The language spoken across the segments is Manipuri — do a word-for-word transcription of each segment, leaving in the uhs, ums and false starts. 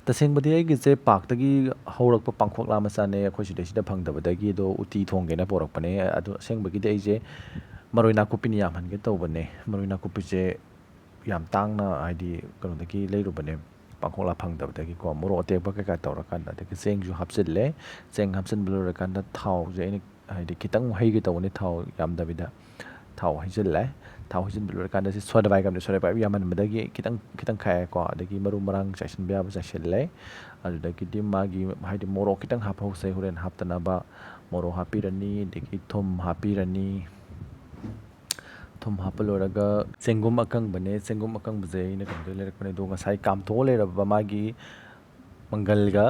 ꯇꯁꯦꯡꯕꯗꯤ ꯑꯩꯒꯤꯁꯦ ꯄꯥꯛꯇꯒꯤ ꯍꯧꯔꯛꯄ ꯄꯥꯡꯈꯣꯛꯂꯥ ꯃꯆꯥꯅꯦ, ꯑꯩꯈꯣꯏ ꯁꯤꯗꯩꯁꯤꯗ ꯐꯪꯗꯕꯗꯒꯤ ꯑꯗꯣ ꯎꯇꯤ ꯊꯣꯡꯒꯦꯅ ꯄꯣꯔꯛꯄꯅꯦ꯫ ꯑꯗꯣ ꯑꯁꯦꯡꯕꯒꯤꯗꯤ ꯑꯩꯁꯦ ꯃꯔꯣꯏ ꯅꯥꯀꯨꯞꯄꯤꯅ ꯌꯥꯝꯍꯟꯒꯦ ꯇꯧꯕꯅꯦ꯫ ꯃꯔꯣꯏ ꯅꯥꯀꯨꯞꯄꯤꯁꯦ ꯌꯥꯝ ꯇꯥꯡꯅ, ꯍꯥꯏꯗꯤ, ꯀꯩꯅꯣꯗꯒꯤ ꯂꯩꯔꯨꯕꯅꯦ, ꯄꯥꯡꯈꯣꯛꯂꯥ ꯐꯪꯗꯕꯗꯒꯤꯀꯣ꯫ ꯃꯣꯔꯣꯛ ꯑꯇꯦꯛꯄ ꯀꯩꯀꯥ ꯇꯧꯔꯀꯥꯟꯗ, ꯑꯗꯒꯤ ꯆꯦꯡꯁꯨ ꯍꯥꯞꯆꯤꯜꯂꯦ꯫ ꯆꯦꯡ ꯍꯥꯞꯆꯤꯟꯕ ꯂꯣꯏꯔꯀꯥꯟꯗ ꯊꯥꯎꯁꯦ ꯑꯩꯅ, ꯍꯥꯏꯗꯤ, ꯈꯤꯇꯪ ꯍꯩꯒꯦ ꯇꯧꯕꯅꯦ, ꯊꯥꯎ ꯌꯥꯝꯗꯕꯤꯗ꯫ ꯊꯥꯎ ꯍꯩꯖꯤꯜꯂꯦ꯫ ꯊꯥꯎ ꯍꯩꯖꯤꯟꯕ ꯂꯣꯏꯔꯀꯥꯟꯗ ꯁꯤ soda ꯕꯥꯏꯒꯞꯅꯦ, soda ꯕꯥꯏꯒꯞ ꯌꯥꯝꯃꯟꯕꯗꯒꯤ ꯈꯤꯇꯪ, ꯈꯤꯇꯪ ꯈꯥꯛꯑꯦꯀꯣ꯫ ꯑꯗꯒꯤ ꯃꯔꯨ ꯃꯔꯥꯡ ꯆꯥꯏꯁꯤꯟꯕ ꯌꯥꯕ ꯆꯥꯏꯁꯤꯜꯂꯦ꯫ ꯑꯗꯨꯗꯒꯤꯗꯤ ꯃꯥꯒꯤ, ꯍꯥꯏꯗꯤ, ꯃꯣꯔꯣꯛ ꯈꯤꯇꯪ ꯍꯥꯞꯍꯧꯁꯦ ꯍꯣꯔꯦꯟ ꯍꯥꯞꯇꯅꯕ꯫ ꯃꯣꯔꯣꯛ ꯍꯥꯞꯄꯤꯔꯅꯤ, ꯑꯗꯒꯤ ꯊꯨꯝ ꯍꯥꯞꯄꯤꯔꯅꯤ꯫ ꯊꯨꯝ ꯍꯥꯞꯄ ꯂꯣꯏꯔꯒ ꯆꯦꯡꯒꯨꯝ ꯑꯀꯪꯕꯅꯦ, ꯆꯦꯡꯒꯨꯝ ꯑꯀꯪꯕꯁꯦ ꯑꯩꯅ ꯀꯩꯅꯣꯗꯒꯤ ꯂꯩꯔꯛꯄꯅꯦ, ꯑꯗꯣ ꯉꯁꯥꯏ ꯀꯥꯝꯊꯣꯛꯑ ꯂꯩꯔꯕ ꯃꯥꯒꯤ ꯃꯪꯒꯜꯒ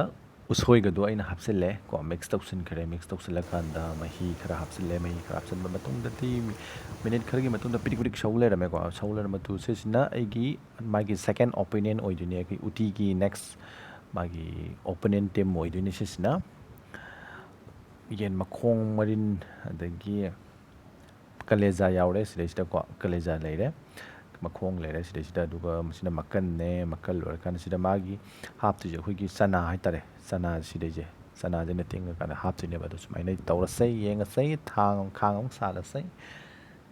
ꯎꯁꯣꯏꯒꯗꯣ ꯑꯩꯅ ꯍꯥꯞꯆꯤꯜꯂꯦ ꯀꯣ, mix ꯇꯧꯁꯤꯟꯈ꯭ꯔꯦ꯫ Mix ꯇꯧꯁꯤꯜꯂꯀꯥꯟꯗ ꯃꯍꯤ ꯈꯔ ꯍꯥꯞꯆꯤꯜꯂꯦ꯫ ꯃꯍꯤ ꯈꯔ ꯍꯥꯞꯆꯤꯟꯕ ꯃꯇꯨꯡꯗꯗꯤ ꯃꯤ-, minute ꯈꯔꯒꯤ ꯃꯇꯨꯡꯗ ꯄꯤꯗꯤꯛ ꯄꯤꯗꯤꯛ ꯁꯧ ꯂꯩꯔꯝꯃꯦꯀꯣ꯫ ꯁꯧ ꯂꯩꯔꯝꯕꯗꯨ ꯁꯤꯁꯤꯅ ꯑꯩꯒꯤ, ꯃꯥꯒꯤ second opponent ꯑꯣꯏꯗꯣꯏꯅꯦ, ꯑꯩꯈꯣꯏ ꯎꯇꯤꯒꯤ next ꯃꯥꯒꯤ opponent team ꯑꯣꯏꯗꯣꯏꯅꯦ ꯁꯤꯁꯤꯅ꯫ ꯌꯦꯟ ꯃꯈꯣꯡ ꯃꯔꯤꯟ, ꯑꯗꯒꯤ ꯀꯂꯦꯖꯥ ꯌꯥꯎꯔꯦ ꯁꯤꯗꯩꯁꯤꯗꯀꯣ, ꯀꯂꯦꯖꯥ ꯂꯩꯔꯦ, ꯃꯈꯣꯡ ꯂꯩꯔꯦ ꯁꯤꯗꯩꯁꯤꯗ꯫ ꯑꯗꯨꯒ ꯃꯁꯤꯅ ꯃꯀꯟꯅꯦ, ꯃꯀꯟ ꯂꯣꯏꯔꯀꯥꯟꯗ ꯁꯤꯗ ꯃꯥꯒꯤ ꯍꯥꯞꯇꯣꯏꯁꯦ ꯑꯩꯈꯣꯏꯒꯤ ꯆꯅꯥ ꯍꯥꯏꯇꯥꯔꯦ꯫ ꯆꯅꯥ ꯁꯤꯗꯩꯁꯦ, ꯆꯅꯥꯁꯤꯅ ꯇꯤꯡꯉꯀꯥꯟꯗ ꯍꯥꯞꯇꯣꯏꯅꯦꯕ꯫ ꯑꯗꯨ ꯁꯨꯃꯥꯏꯅ ꯇꯧꯔꯁꯦ, ꯌꯦꯡꯉꯁꯦ꯫ ꯊꯥꯡ, ꯈꯥꯡ ꯑꯃꯨꯛ ꯁꯥꯔꯁꯦ꯫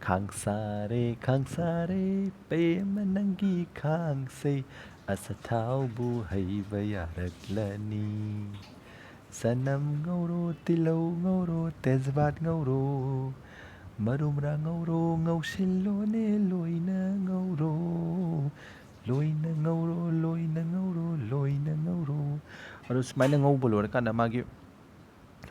ꯈꯥꯡ ꯁꯥꯔꯦ, ꯈꯥꯡ ꯁꯥꯔꯦ, ꯄꯦꯝꯃ ꯅꯪꯒꯤ ꯈꯥꯡꯁꯦ, ꯑꯁꯊꯥꯎꯕꯨ ꯍꯩꯕ ꯌꯥꯔꯛꯂꯅꯤ꯫ ꯆꯅꯝ ꯉꯧꯔꯣ, ꯇꯤꯜꯍꯧ ꯉꯧꯔꯣ, ꯇꯦꯖꯄꯥꯠ ꯉꯧꯔꯣ, ꯃꯔꯨ ꯃꯔꯥꯡ ꯉꯧꯔꯣ, ꯉꯧꯁꯤꯜꯂꯣꯅꯦ ꯂꯣꯏꯅ ꯉꯧꯔꯣ, ꯂꯣꯏꯅ ꯉꯧꯔꯣ, ꯂꯣꯏꯅ ꯉꯧꯔꯣ, ꯂꯣꯏꯅ ꯉꯧꯔꯣ꯫ ꯑꯗꯨ ꯁꯨꯃꯥꯏꯅ ꯉꯧꯕ ꯂꯣꯏꯔꯀꯥꯟꯗ ꯃꯥꯒꯤ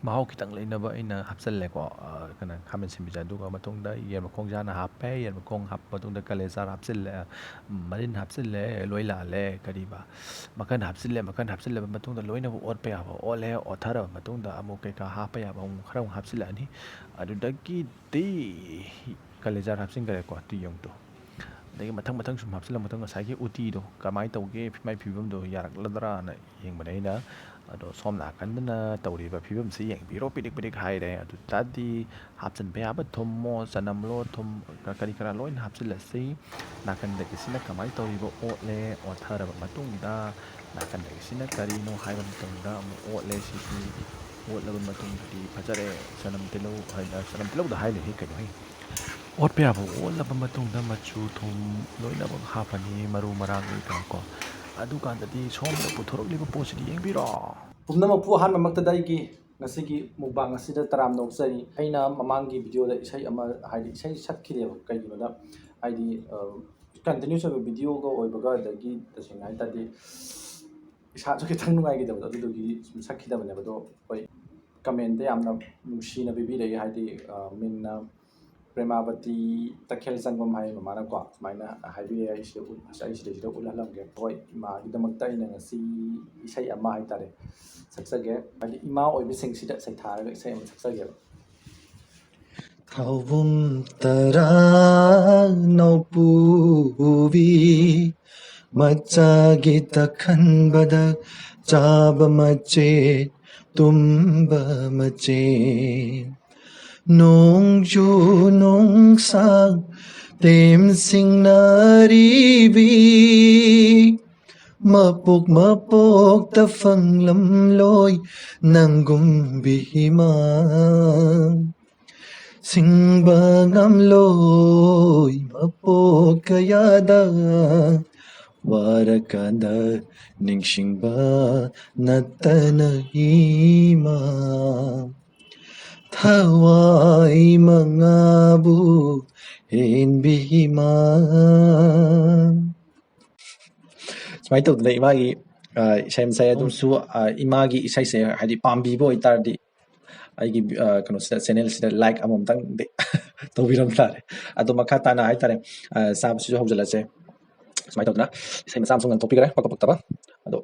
ꯃꯍꯥꯎ ꯈꯤꯇꯪ ꯂꯩꯅꯕ ꯑꯩꯅ ꯍꯥꯞꯆꯜꯂꯦꯀꯣ, ꯑ, ꯀꯩꯅꯣ, ꯈꯥꯃꯦꯟ ꯑꯁꯤꯟꯕꯤꯁꯦ꯫ ꯑꯗꯨꯒ ꯃꯇꯨꯡꯗ ꯌꯦꯟ ꯃꯈꯣꯡꯁꯦ ꯍꯥꯟꯅ ꯍꯥꯞꯄꯦ, ꯌꯦꯟ ꯃꯈꯣꯡ ꯍꯥꯞꯄ ꯃꯇꯨꯡꯗ ꯀꯂꯦꯖꯥ ꯍꯥꯞꯆꯤꯜꯂꯦ, ꯎꯝ, ꯃꯔꯤꯟ ꯍꯥꯞꯆꯤꯜꯂꯦ, ꯂꯣꯏ ꯂꯥꯜꯂꯦ, ꯀꯔꯤꯕ, ꯃꯀꯟ ꯍꯥꯞꯆꯤꯜꯂꯦ, ꯃꯀꯟ ꯍꯥꯞꯆꯤꯜꯂꯕ ꯃꯇꯨꯡꯗ ꯂꯣꯏꯅꯃꯛ ꯑꯣꯠꯄ ꯌꯥꯕ ꯑꯣꯠꯂꯦ, ꯑꯣꯠꯊꯔꯕ ꯃꯇꯨꯡꯗ ꯑꯃꯨꯛ ꯀꯩꯀꯥ ꯍꯥꯞꯄ ꯌꯥꯕ ꯑꯃꯨꯛ ꯈꯔ ꯑꯃꯨꯛ ꯍꯥꯞꯆꯤꯜꯂꯛꯑꯅꯤ꯫ ꯑꯗꯨꯗꯒꯤꯗꯤ ꯀꯂꯦꯖꯥ ꯍꯥꯞꯆꯤꯟꯈ꯭ꯔꯦꯀꯣ, ꯇꯨ ꯌꯦꯡꯉꯨ ꯇꯨ꯫ ꯑꯗꯒꯤ ꯃꯊꯪ ꯃꯊꯪ ꯁꯨꯝ ꯍꯥꯞꯆꯤꯜꯂ ꯃꯇꯨꯡ ꯉꯁꯥꯏꯒꯤ ꯎꯇꯤꯗꯣ ꯀꯃꯥꯏꯅ ꯇꯧꯒꯦ, ꯃꯥꯏ ꯐꯤꯕꯝꯗꯣ ꯌꯥꯔꯛꯂꯗ꯭ꯔꯥꯅ ꯌꯦꯡꯕꯅꯦ ꯑꯩꯅ꯫ ꯑꯗꯣ ꯁꯣꯝ ꯅꯥꯀꯟꯗꯅ ꯇꯧꯔꯤꯕ ꯐꯤꯕꯝꯁꯤ ꯌꯦꯡꯕꯤꯔꯣ, ꯄꯤꯗꯤꯛ ꯄꯤꯗꯤꯛ ꯍꯥꯏꯔꯦ꯫ ꯑꯗꯨ ꯇꯥꯔꯗꯤ ꯍꯥꯞꯆꯤꯟꯕ ꯌꯥꯕ ꯊꯨꯝꯃꯣ, ꯆꯅꯝꯂꯣ, ꯊꯨꯝ, ꯀꯔꯤ ꯀꯔꯥ ꯂꯣꯏꯅ ꯍꯥꯞꯆꯤꯜꯂꯁꯤ꯫ ꯅꯥꯀꯟꯗꯒꯤꯁꯤꯅ ꯀꯃꯥꯏꯅ ꯇꯧꯔꯤꯕ? ꯑꯣꯠꯂꯦ꯫ ꯑꯣꯠꯊꯔꯕ ꯃꯇꯨꯡꯗ ꯅꯥꯀꯟꯗꯒꯤꯁꯤꯅ ꯀꯔꯤꯅꯣ ꯍꯥꯏꯕ ꯃꯇꯝꯗ ꯑꯃꯨꯛ ꯑꯣꯠꯂꯦ꯫ ꯁꯤꯁꯤ ꯑꯣꯠꯂꯕ ꯃꯇꯨꯡꯗꯗꯤ ꯐꯖꯔꯦ꯫ ꯆꯅꯝ ꯇꯤꯜꯍꯧ ꯍꯥꯏꯅ, ꯆꯅꯝ ꯇꯤꯜꯍꯧꯗ ꯍꯥꯏ ꯂꯩꯍꯦ, ꯀꯩꯅꯣꯍꯦ? ꯑꯣꯠꯄ ꯌꯥꯕ ꯑꯣꯠꯂꯕ ꯃꯇꯨꯡꯗ ꯃꯆꯨ ꯊꯨꯝ ꯂꯣꯏꯅꯃꯛ ꯍꯥꯞꯄꯅꯤ, ꯃꯔꯨ ꯃꯔꯥꯡ ꯀꯩꯀꯥ ꯀꯣ꯫ ꯑꯗꯨꯀꯥꯟꯗꯗꯤ ꯁꯣꯝꯗ ꯄꯨꯊꯣꯔꯛꯂꯤꯕ ꯄꯣꯠꯁꯤꯗꯤ ꯌꯦꯡꯕꯤꯔꯣ꯫ ꯄꯨꯝꯅꯃꯛꯄꯨ ꯑꯍꯥꯟꯕꯃꯛꯇꯗ ꯑꯩꯒꯤ ꯉꯁꯤꯒꯤ mukbang ꯑꯁꯤꯗ ꯇꯔꯥꯝꯅ ꯑꯣꯛꯆꯔꯤ꯫ ꯑꯩꯅ ꯃꯃꯥꯡꯒꯤ video ꯗ ꯏꯁꯩ ꯑꯃ, ꯍꯥꯏꯗꯤ ꯏꯁꯩ ꯁꯛꯈꯤꯗꯦꯕ꯫ ꯀꯩꯒꯤꯅꯣꯗ, ꯍꯥꯏꯗꯤ, ꯑ, continuous ꯑꯣꯏꯕ video ꯒ ꯑꯣꯏꯕꯒ, ꯑꯗꯒꯤ ꯇꯁꯦꯡꯅ ꯍꯥꯏ ꯇꯥꯔꯗꯤ ꯏꯁꯥꯁꯨ ꯈꯤꯇꯪ ꯅꯨꯡꯉꯥꯏꯈꯤꯗꯕꯗꯣ, ꯑꯗꯨꯗꯨꯒꯤ ꯁꯨꯝ ꯁꯛꯈꯤꯗꯕꯅꯦꯕ꯫ ꯑꯗꯣ ꯍꯣꯏ, comment ꯇ ꯌꯥꯝꯅ ꯅꯨꯡꯁꯤꯅ ꯄꯤꯕꯤꯔꯛꯏ꯫ ꯍꯥꯏꯗꯤ, ꯑ, ꯃꯤꯡꯅ ꯄ꯭ꯔꯦꯃꯥꯕꯇꯤ ꯇꯈꯦꯜ ꯆꯪꯕꯝ ꯍꯥꯏ ꯃꯃꯥꯅꯀꯣ, ꯁꯨꯃꯥꯏꯅ ꯍꯥꯏꯕꯤꯔꯛꯑꯦ꯫ ꯑꯩ ꯁꯤꯗ ꯎꯠ-, ꯑꯩ ꯁꯤꯗꯩꯁꯤꯗ ꯎꯠꯍꯜꯂꯝꯒꯦ꯫ ꯍꯣꯏ, ꯏꯃꯥꯒꯤꯗꯃꯛꯇ ꯑꯩꯅ ꯉꯁꯤ ꯏꯁꯩ ꯑꯃ ꯍꯥꯏꯇꯥꯔꯦ ꯁꯛꯆꯒꯦ꯫ ꯍꯥꯏꯗꯤ ꯏꯃꯥ ꯑꯣꯏꯕꯁꯤꯡꯁꯤꯗ ꯁꯩꯊꯥꯔꯒ ꯏꯁꯩ ꯑꯃ ꯁꯛꯆꯒꯦꯕ꯫ ꯊꯥꯎꯕꯨꯝ ꯇꯔꯥ ꯅꯧꯄꯨꯕꯤ, ꯃꯆꯥꯒꯤ ꯇꯛꯈꯟꯕꯗ ꯆꯥꯕ ꯃꯆꯦꯠ, ꯇꯨꯝꯕ ꯃꯆꯦꯠ꯫ ꯅꯣꯡꯖꯨ ꯅꯣꯡꯁꯥ ꯇꯦꯝꯁꯤꯡꯅꯔꯤꯕꯤ, ꯃꯄꯣꯛ ꯃꯄꯣꯛꯇ ꯐꯪꯂꯝꯂꯣꯏ ꯅꯪꯒꯨꯝꯕꯤ ꯏꯃꯥ꯫ ꯁꯤꯡꯕ ꯉꯝꯂꯣꯏ ꯃꯄꯣꯛ ꯀꯌꯥꯗ, ꯋꯥꯔꯀꯥꯟꯗ ꯅꯤꯡꯁꯤꯡꯕ ꯅꯠꯇꯅ ꯏꯃꯥ꯫ ꯊꯋꯥꯏ ꯃꯉꯥꯕꯨ ꯍꯦꯟꯕꯤ ꯏꯃꯥ꯫ ꯁꯨꯃꯥꯏꯅ ꯇꯧꯗꯅ ꯏꯃꯥꯒꯤ, ꯑ, ꯏꯁꯩ ꯑꯃ ꯁꯛꯑꯦ꯫ ꯑꯗꯨꯝꯁꯨ, ꯑ, ꯏꯃꯥꯒꯤ ꯏꯁꯩꯁꯦ ꯍꯥꯏꯗꯤ ꯄꯥꯝꯕꯤꯕ ꯑꯣꯏꯇꯥꯔꯗꯤ ꯑꯩꯒꯤ, ꯑ, ꯀꯩꯅꯣꯁꯤꯗ, channel ꯁꯤꯗ like ꯑꯃꯃꯝꯇꯪꯗꯤ ꯇꯧꯕꯤꯔꯝ ꯇꯥꯔꯦ꯫ ꯑꯗꯣ ꯃꯈꯥ ꯇꯥꯅ ꯍꯥꯏꯇꯥꯔꯦ, ꯑ, ꯆꯥꯕꯁꯤꯁꯨ ꯍꯧꯖꯤꯜꯂꯁꯦ꯫ ꯁꯨꯃꯥꯏꯅ ꯇꯧꯗꯅ ꯏꯁꯩ ꯃꯆꯥ ꯑꯃꯁꯨ ꯉꯪꯊꯣꯛꯄꯤꯈ꯭ꯔꯦ, ꯄꯛꯄ ꯄꯛꯇꯕ꯫ ꯑꯗꯣ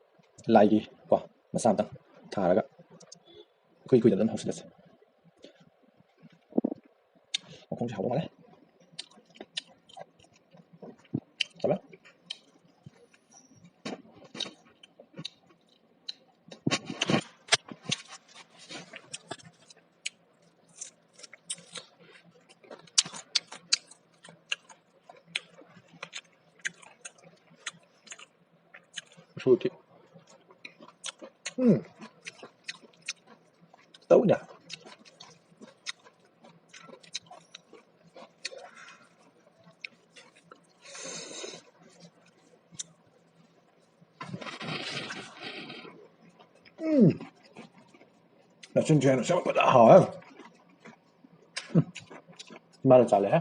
ꯂꯥꯏꯒꯤ ꯀꯣ ꯃꯆꯥ ꯑꯝꯇꯪ ꯊꯥꯔꯒ ꯏꯀꯨꯏ ꯀꯨꯏꯗꯅ ꯑꯗꯨꯝ ꯍꯧꯖꯤꯜꯂꯁꯦ꯫ ꯃꯈꯣꯡꯁꯦ ꯍꯥꯎꯕ ꯃꯥꯜꯂꯦ꯫ ꯆꯠꯂꯣ꯫ ꯁꯨꯔꯇꯤ꯫ ꯎꯝ꯫ ꯇꯧꯅꯦ꯫ ꯎꯝ꯫ ꯅꯆꯤꯟ ꯊꯤꯒꯅꯨ, ꯁꯦꯝꯕ ꯐꯖꯅ ꯍꯥꯎꯋꯦ꯫ ꯎꯝ꯫ ꯏꯃꯥꯅ ꯆꯥꯜꯂꯦꯍꯦ꯫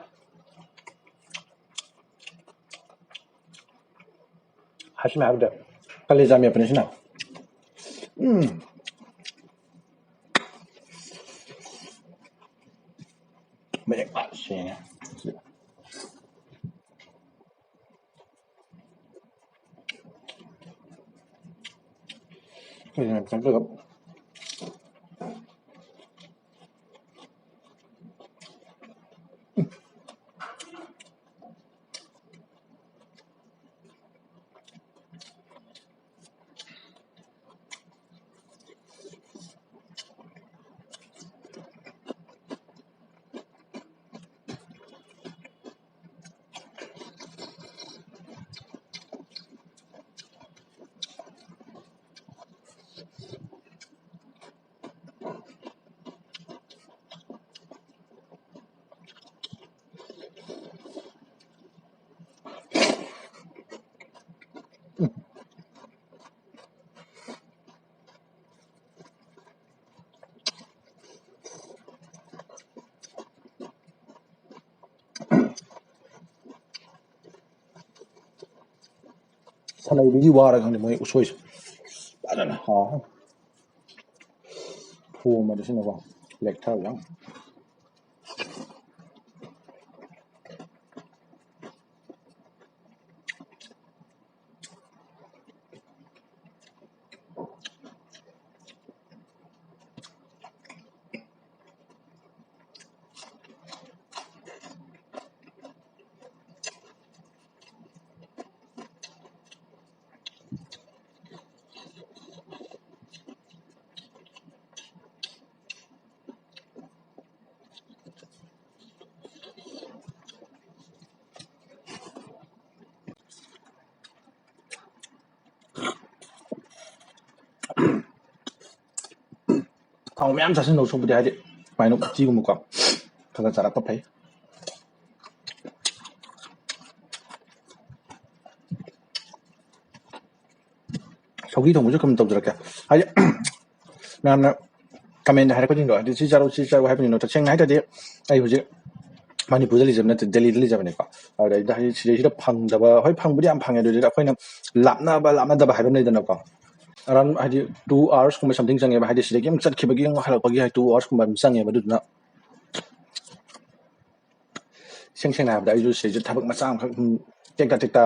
ꯍꯥꯏꯁꯤꯅ ꯍꯥꯏꯕꯗ ꯀꯂꯦꯖꯥ ꯃꯦꯠꯄꯅꯦ ꯁꯤꯅ꯫ ꯎꯝ꯫ ꯃꯌꯦꯛ ꯐꯖꯅ ꯁꯦꯡꯉꯦ꯫ ꯀꯩꯅꯣ ꯆꯪꯗꯣꯏꯕ? ꯁꯅꯩꯕꯤꯒꯤ ꯋꯥꯔ ꯈꯪꯗꯦ ꯃꯣꯏ ꯎꯁꯣꯏꯁꯦ ꯐꯖꯅ ꯍꯥꯎ꯫ ꯊꯣꯡꯕꯗ ꯁꯤꯅꯀꯣ ꯂꯦꯛꯊꯕ ꯌꯥꯝ꯫ ꯊꯥꯎ ꯃꯌꯥꯝ ꯆꯥꯁꯤꯟꯗꯧ ꯁꯔꯨꯛꯄꯨꯗꯤ, ꯍꯥꯏꯗꯤ ꯁꯨꯃꯥꯏꯅ ꯎꯇꯤꯒꯨꯝꯕꯀꯣ, ꯈꯔ ꯈꯔ ꯆꯥꯔꯛꯄ ꯐꯩ꯫ ꯁꯧꯒ꯭ꯔꯤ ꯊꯣꯡꯕꯁꯨ ꯈꯔ ꯇꯧꯖꯔꯛꯀꯦ꯫ ꯍꯥꯏꯗꯤ ꯃꯌꯥꯝꯅ comment ꯍꯥꯏꯔꯛꯄꯁꯤꯡꯗꯣ, ꯍꯥꯏꯗꯤ ꯁꯤ ꯆꯥꯔꯛꯎ, ꯁꯤ ꯆꯥꯔꯛꯎ ꯍꯥꯏꯕꯁꯤꯡꯗꯣ, ꯇꯁꯦꯡꯅ ꯍꯥꯏ ꯇꯥꯔꯗꯤ ꯑꯩ ꯍꯧꯖꯤꯛ ꯃꯅꯤꯄꯨꯔꯗ ꯂꯩꯖꯕ ꯅꯠꯇꯦ, ꯗꯦꯜꯂꯤꯗ ꯂꯩꯖꯕꯅꯤꯀꯣ꯫ ꯑꯗꯩꯗ ꯍꯥꯏꯗꯤ ꯁꯤꯗꯩꯁꯤꯗ ꯐꯪꯗꯕ, ꯍꯣꯏ, ꯐꯪꯕꯨꯗꯤ ꯌꯥꯝ ꯐꯪꯉꯦ, ꯑꯗꯨ ꯑꯣꯏꯔꯁꯨ ꯑꯩꯈꯣꯏꯅ ꯂꯥꯞꯅꯕ ꯂꯥꯞꯅꯗꯕ ꯍꯥꯏꯕ ꯑꯃ ꯂꯩꯗꯅꯀꯣ꯫ Around ꯍꯥꯏꯗꯤ two hours ꯀꯨꯝꯕ something ꯆꯪꯉꯦꯕ, ꯍꯥꯏꯗꯤ ꯁꯤꯗꯒꯤ ꯑꯃꯨꯛ ꯆꯠꯈꯤꯕꯒꯤ ꯑꯃꯨꯛ ꯍꯜꯂꯛꯄꯒꯤ ꯍꯥꯏꯗꯤ two hours ꯀꯨꯝꯕ ꯑꯗꯨꯝ ꯆꯪꯉꯦꯕ꯫ ꯑꯗꯨꯗꯨꯅ ꯏꯁꯦꯡ ꯁꯦꯡꯅ ꯍꯥꯏꯔꯕꯗ ꯑꯩꯁꯨ ꯁꯤꯗꯩꯁꯤꯗ ꯊꯕꯛ ꯃꯆꯥ ꯑꯃꯈꯛ ꯁꯨꯝ ꯇꯦꯛꯇ ꯇꯦꯛꯇ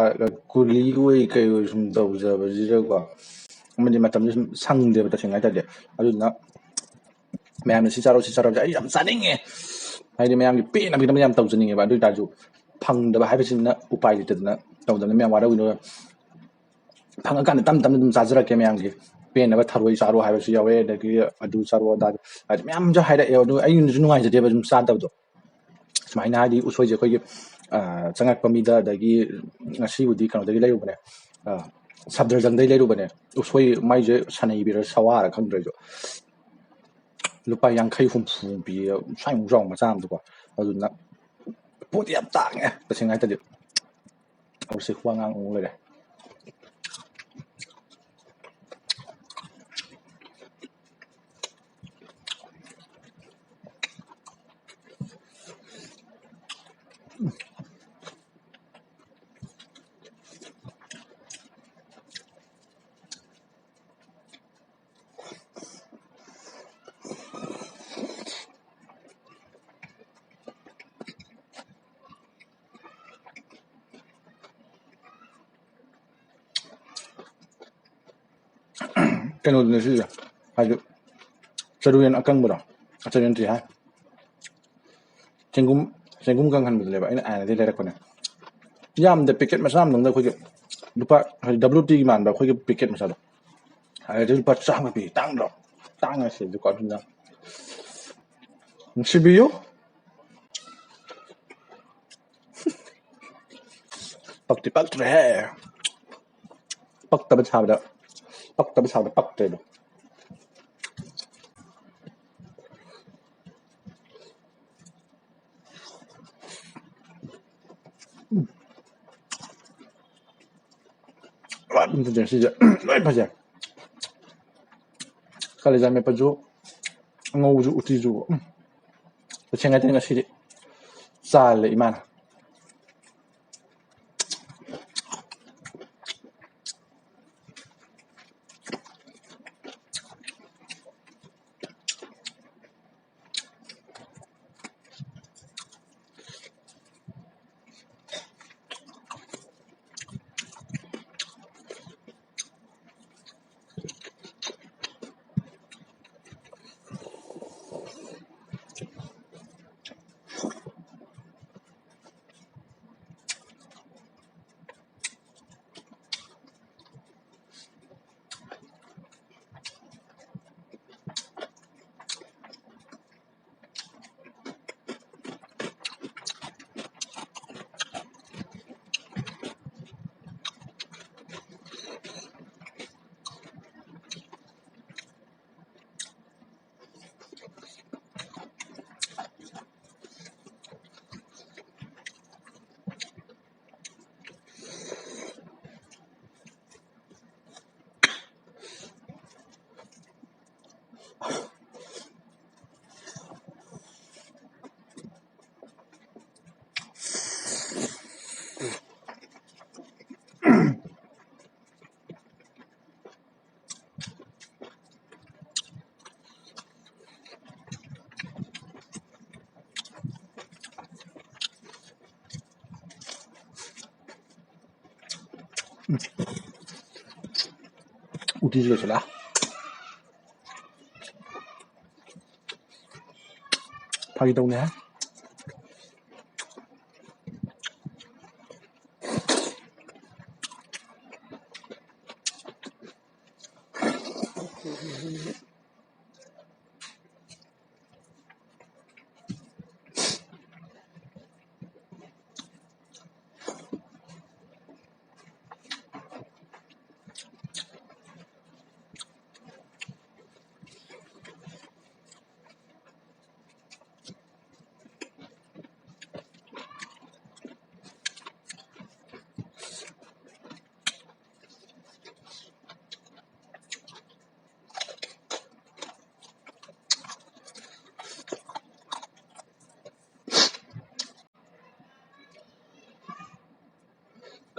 ꯀꯨꯂꯤ ꯑꯣꯏ ꯀꯩ ꯑꯣꯏ ꯁꯨꯝ ꯇꯧꯖꯕꯁꯤꯗꯀꯣ, ꯑꯃꯗꯤ ꯃꯇꯝꯁꯦ ꯁꯨꯝ ꯁꯪꯗꯦꯕ ꯇꯁꯦꯡꯅ ꯍꯥꯏ ꯇꯥꯔꯗꯤ꯫ ꯑꯗꯨꯗꯨꯅ ꯃꯌꯥꯝꯅ ꯁꯤ ꯆꯥꯔꯣ, ꯁꯤ ꯆꯥꯔꯣ ꯍꯥꯏꯕꯁꯦ ꯑꯩ ꯌꯥꯝ ꯆꯥꯅꯤꯡꯉꯦ, ꯍꯥꯏꯗꯤ ꯃꯌꯥꯝꯒꯤ ꯄꯦꯟꯅꯕꯒꯤꯗꯃꯛ ꯌꯥꯝ ꯇꯧꯖꯅꯤꯡꯉꯦꯕ꯫ ꯑꯗꯨ ꯑꯣꯏꯇꯥꯔꯁꯨ ꯐꯪꯗꯕ ꯍꯥꯏꯕꯁꯤꯅ ꯎꯄꯥꯏ ꯂꯩꯇꯗꯅ ꯇꯧꯗꯕꯅꯤ꯫ ꯃꯌꯥꯝ ꯋꯥꯔꯧꯕꯤꯅꯣ, ꯐꯪꯉꯀꯥꯟꯗ ꯇꯞ ꯇꯞꯅ ꯑꯗꯨꯝ ꯆꯥꯖꯔꯛꯀꯦ꯫ ꯃꯌꯥꯝꯒꯤ ꯄꯦꯟꯅꯕ ꯊꯔꯣꯏ ꯆꯥꯔꯣ ꯍꯥꯏꯕꯁꯨ ꯌꯥꯎꯋꯦ, ꯑꯗꯒꯤ ꯑꯗꯨ ꯆꯥꯔꯣ ꯑꯗꯥ, ꯍꯥꯏꯗꯤ ꯃꯌꯥꯝꯁꯨ ꯍꯥꯏꯔꯛꯑꯦ꯫ ꯑꯗꯨ ꯑꯩꯅꯁꯨ ꯅꯨꯡꯉꯥꯏꯖꯗꯦꯕ ꯑꯗꯨꯝ ꯆꯥꯗꯕꯗꯣ꯫ ꯁꯨꯃꯥꯏꯅ ꯍꯥꯏꯗꯤ ꯎꯁꯣꯏꯁꯦ ꯑꯩꯈꯣꯏꯒꯤ, ꯑ, ꯆꯪꯉꯛꯄ ꯃꯤꯗ, ꯑꯗꯒꯤ ꯉꯁꯤꯕꯨꯗꯤ ꯀꯩꯅꯣꯗꯒꯤ ꯂꯩꯔꯨꯕꯅꯦ, ꯑ, ꯁꯐꯗꯔꯖꯪꯗꯩ ꯂꯩꯔꯨꯕꯅꯦ꯫ ꯎꯁꯣꯏ ꯃꯥꯏꯁꯦ ꯁꯅꯩꯕꯤꯔ ꯁꯋꯥꯔ ꯈꯪꯗ꯭ꯔꯦ ꯑꯩꯁꯨ꯫ ꯂꯨꯄꯥ ꯌꯥꯡꯈꯩ ꯍꯨꯝꯐꯨ ꯄꯤꯌꯦ, ꯁ꯭ꯋꯥꯏꯃꯨꯛ ꯆꯥꯎꯕ ꯃꯆꯥ ꯑꯃꯗꯀꯣ꯫ ꯑꯗꯨꯅ ꯄꯣꯠꯇꯤ ꯌꯥꯝ ꯇꯥꯡꯉꯦ ꯇꯁꯦꯡꯅ ꯍꯥꯏꯇꯥꯔꯗꯤ꯫ ꯍꯧꯖꯤꯛ ꯋꯥ ꯉꯥꯡ ꯑꯃꯨꯛ ꯂꯩꯔꯦ꯫ ꯀꯩꯅꯣꯗꯨꯅꯦ ꯁꯤꯁꯦ, ꯍꯥꯏꯗꯤ ꯆꯔꯨꯌꯦꯟ ꯑꯀꯪꯕꯗꯣ, ꯆꯔꯨꯌꯦꯟ ꯇ꯭ꯔꯤ ꯍꯥꯏ, ꯆꯦꯡꯒꯨꯝ, ꯆꯦꯡꯒꯨꯝ ꯀꯪꯍꯟꯕꯗꯨꯅꯦꯕ ꯑꯩꯅ ꯑꯥꯏꯅꯗꯤ ꯂꯩꯔꯛꯄꯅꯦ꯫ ꯌꯥꯝꯗ packet ꯃꯆꯥ ꯑꯃꯗꯪꯗ ꯑꯩꯈꯣꯏꯒꯤ ꯂꯨꯄꯥ, ꯍꯥꯏꯗꯤ W T ꯒꯤ ꯃꯥꯟꯕ ꯑꯩꯈꯣꯏꯒꯤ packet ꯃꯆꯥꯗꯣ, ꯑꯗꯨꯗꯤ ꯂꯨꯄꯥ ꯆꯥꯝꯃ ꯄꯤ꯫ ꯇꯥꯡꯗ꯭ꯔꯣ? ꯇꯥꯡꯉꯦ ꯁꯤꯗꯤꯀꯣ꯫ ꯑꯗꯨꯅ ꯅꯨꯡꯁꯤꯕꯤꯌꯨ꯫ ꯄꯛꯇꯤ ꯄꯛꯇ꯭ꯔꯦꯍꯦ꯫ ꯄꯛꯇꯕ ꯁꯥꯕꯗ, ꯄꯛꯇꯕ ꯁꯥꯕꯗ ꯄꯛꯇ꯭ꯔꯦꯗꯣ꯫ ꯇꯨꯝꯁꯤꯟꯖꯔꯦ꯫ ꯁꯤꯁꯦ ꯂꯣꯏ ꯐꯖꯩ꯫ ꯀꯥꯂꯦꯖꯥ ꯃꯦꯠꯄꯁꯨ, ꯑꯉꯧꯕꯁꯨ, ꯎꯇꯤꯁꯨ꯫ ꯎꯝ꯫ ꯇꯁꯦꯡꯅ ꯍꯥꯏꯔꯗꯤ ꯉꯁꯤꯗꯤ ꯆꯥꯜꯂꯦ ꯏꯃꯥꯅ꯫ ꯎꯇꯤꯁꯨ ꯂꯣꯏꯁꯤꯜꯂꯦ꯫ ꯐꯥꯒꯤ ꯇꯧꯅꯦ ꯍꯥꯏ꯫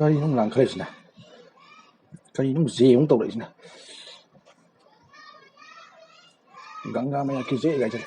ꯀꯔꯤꯅꯣ ꯂꯥꯡꯈꯠꯂꯛꯏꯁꯤꯅ? ꯀꯔꯤꯅꯣ ꯖꯦ ꯑꯃꯨꯛ ꯇꯧꯔꯛꯏꯁꯤꯅ? ꯒꯪꯒꯥ ꯃꯌꯥ ꯀꯤꯖꯩ ꯀꯥꯏꯁꯦ꯫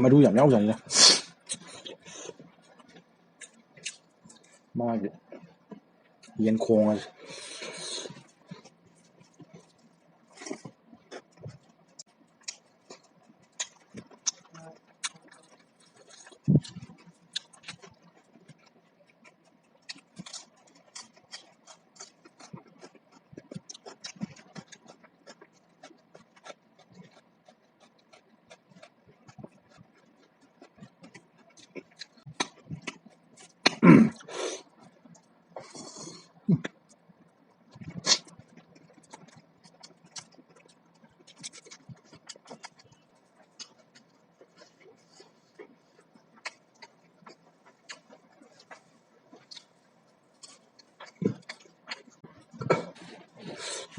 ꯃꯔꯨ ꯌꯥꯝ ꯌꯥꯎꯖꯥꯠꯅꯤꯗ ꯃꯥꯒꯤ ꯌꯦꯟꯈꯣꯡ ꯑꯁꯦ꯫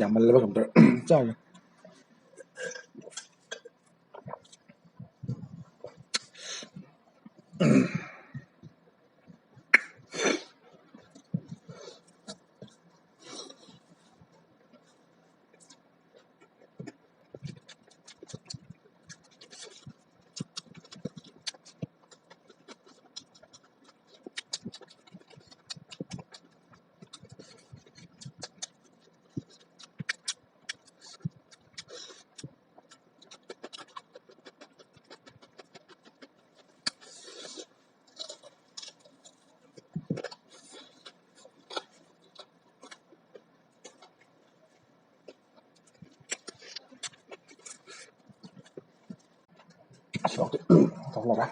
ꯌꯥꯝꯃꯜꯂꯕ ꯀꯩꯅꯣꯝ ꯇꯧꯔꯦ꯫ ꯆꯥꯒꯦ꯫ ꯇꯧꯍꯜꯂꯒ꯫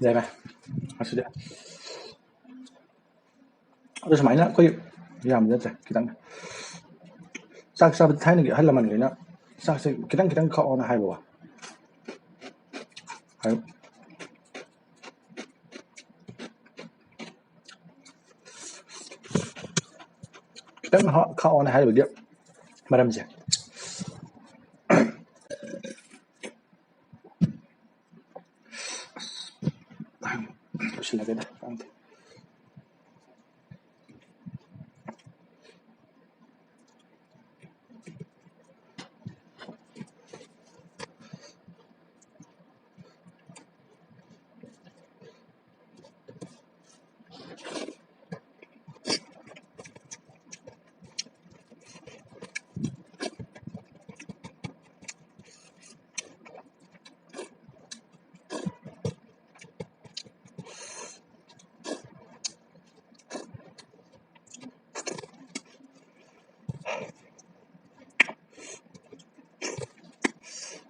ꯌꯥꯏꯃ, ꯑꯁꯤꯗꯤ꯫ ꯑꯗꯨ ꯁꯨꯃꯥꯏꯅ ꯑꯩꯈꯣꯏ ꯌꯥꯝꯕ ꯅꯠꯇ꯭ꯔꯦ, ꯈꯤꯇꯪ꯫ ꯆꯥꯛ ꯆꯥꯕꯗ ꯊꯥꯏꯅꯒꯤ ꯑꯍꯜ ꯂꯃꯟꯈꯩꯅ ꯆꯥꯛꯁꯦ ꯈꯤꯇꯪ ꯈꯤꯇꯪ ꯈꯥꯛꯑꯣꯅ ꯍꯥꯏꯕꯀꯣ꯫ ꯍꯥꯏ-, ꯈꯤꯇꯪ ꯍꯥ-, ꯈꯥꯛꯑꯣꯅ ꯍꯥꯏꯕꯒꯤ ꯃꯔꯝꯁꯦ꯫ ꯂꯣꯏꯁꯤꯜꯂꯒꯦꯗ, ꯀꯥꯟꯗꯦ꯫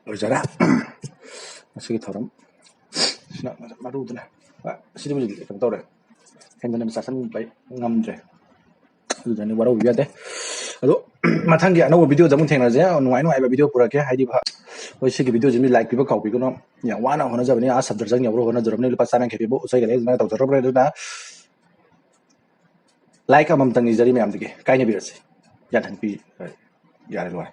ꯂꯣꯏꯖꯔꯦ꯫ ꯉꯁꯤꯒꯤ ꯊꯧꯔꯝ ꯁꯤꯅ ꯃꯔꯨꯗꯨꯅ꯫ ꯑꯁꯤꯗꯤ ꯍꯧꯖꯤꯛ ꯀꯩꯅꯣ ꯇꯧꯔꯦ, ꯍꯦꯟꯖꯟꯅ ꯆꯥꯁꯤꯟꯕ ꯉꯝꯗ꯭ꯔꯦ, ꯑꯗꯨꯗꯅꯤ ꯋꯥꯔꯧꯕꯤꯕ ꯌꯥꯗꯦ꯫ ꯑꯗꯣ ꯃꯊꯪꯒꯤ ꯑꯅꯧꯕ ꯚꯤꯗꯤꯑꯣꯗ ꯑꯃꯨꯛ ꯊꯦꯡꯅꯁꯦ꯫ ꯅꯨꯡꯉꯥꯏ ꯅꯨꯡꯉꯥꯏꯕ ꯚꯤꯗꯤꯑꯣ ꯄꯨꯔꯛꯀꯦ꯫ ꯍꯥꯏꯗꯤ ꯍꯣꯏ, ꯁꯤꯒꯤ ꯚꯤꯗꯤꯑꯣꯁꯤ ꯃꯤ ꯂꯥꯏꯛ ꯄꯤꯕ ꯀꯥꯎꯕꯤꯒꯅꯨ꯫ ꯌꯥꯝ ꯋꯥꯅ ꯍꯣꯠꯅꯖꯕꯅꯤ, ꯑꯥ ꯁꯞꯇꯔꯖꯪ ꯌꯧꯔ ꯍꯣꯠꯅꯖꯔꯕꯅꯤ, ꯂꯨꯄꯥ ꯆꯥꯝ ꯌꯥꯡꯈꯩ ꯄꯤꯕ ꯎꯆꯩꯒ ꯂꯩꯗꯅ ꯇꯧꯖꯔꯕꯅꯤ꯫ ꯑꯗꯨꯅ ꯂꯥꯏꯛ ꯑꯃꯃꯝꯇꯪ ꯅꯤꯖꯔꯤ ꯃꯌꯥꯝꯗꯒꯤ, ꯀꯥꯏꯅꯕꯤꯔꯁꯤ꯫ ꯌꯥꯊꯪ ꯄꯤ-, ꯌꯥꯔꯦ, ꯂꯣꯏꯔꯦ꯫